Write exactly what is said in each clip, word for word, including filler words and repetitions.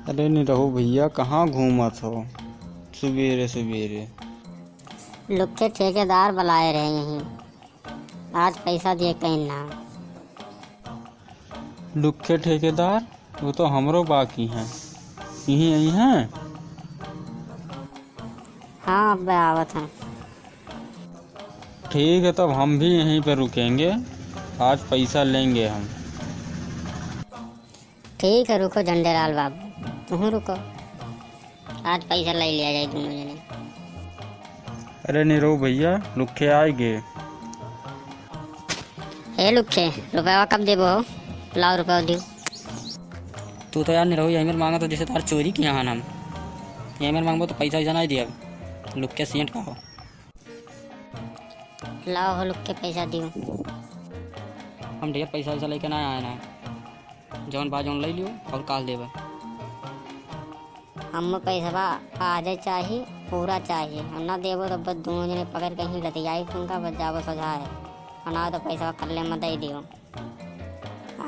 अरे निरहू भइया, कहाँ घूमत हो सुबेरे सुबेरे? लुक्खे ठेकेदार बलाए रहे यहीं, आज पैसा दिए कहीं ना। लुक्खे ठेकेदार, वो तो हमरो बाकी हैं, यहीं आई हैं। हाँ, अब आवत हैं। ठीक है, तब हम भी यहीं पे रुकेंगे, आज पैसा लेंगे हम। ठीक है, रुको झंडेलाल बाबू, तुहूँ रुको, आज पैसा ले लिया जाए दोनों जने। अरे निरहू भइया, लुक्खे आए गे। ए लुक्खे, रुपया कब देबो हो? लाओ रुपया दियो। तू तो यार निरहू यही मेर मांगा तो जैसे तार चोरी किया हन हम। यही मेर मांगबो तो पैसा वैसा नहीं दिया। लुक्खे सेठ का हो। लाओ हो लुक्खे पैसा दियो। हम ढेर पैसा वैसा लेके ना आए ना। जौन बा जौन ले लियो और काल देबे। हमको पैसवा आजे चाही, पूरा चाही। और ना देबो तो बस दोनों जने पकड़ के ही लतियाई तुमका, बस जाबो सोझा है। और ना तो पैसवा कल्ले में दे दियो।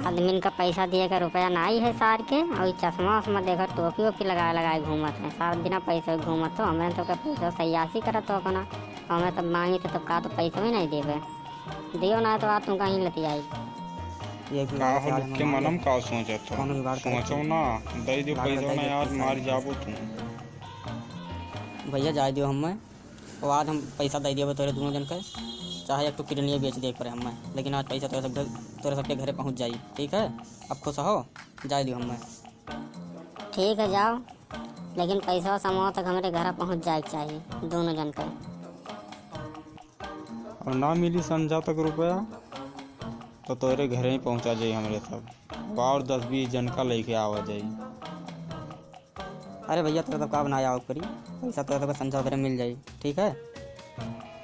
आदमीन का पैसा दिए का रुपया नाई है सार के, और ई चश्मा उश्मा देखो, टोपी वोपी लगाए लगाए घूमत है, सार बिना पैसे घूमत हो। हमरे तो का पैसा सयासी करत हो अपना, हमरे तब मांगी तो तब का तो पैसा भी नहीं देबे। दियो ना तो आज तुमका ही लतियाई। ये भी का हो लुक्खे, मनम का सोचत हो? कौनो जुगाड़ करे सोचो ना, दे दियो पैसा ना यार, मार जाबो तू। भइया जाए दियो हमें, वो आज हम पैसा दे दियो तोरे दोनों जन के, चाहे एक तो किडनी बेच दे पड़े हमें, लेकिन आज पैसा तोरे सबके, तोरे सबके घरे पहुँच जाई, ठीक है? अब खुश हो, जाए दियो हमें। ठीक है, जाओ, लेकिन पैसा समूह तक हमरे घरा पहुँच जाए के चाहिए दोनों जन के। और ना मिली संझा तक रुपया, तो तोरे घरे ही पहुँचा जाई हमरे सब। और दस बीस जन का लेके आवा जाई। अरे भइया, तोरे सब का बनाया आओ करी, पैसा तोरे सबके संझा तक मिल जाई, ठीक है?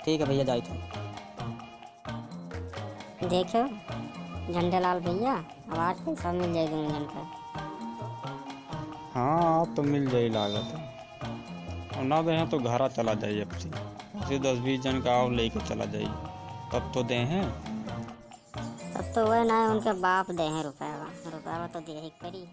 ठीक है भइया, जाई तो। देखो झंडेलाल भइया, अब आज पैसा मिल जाई दोनों जन का। हाँ, आज तो मिल जाई लागत है। और ना देहे तो घरा चला जाई अब से। ऐसे दस बीस जन का और लेके चला जाई, तब तो देहे। तब तो वह ना है, उनके बाप देहे रुपया, रुपया तो दे ही पड़ी।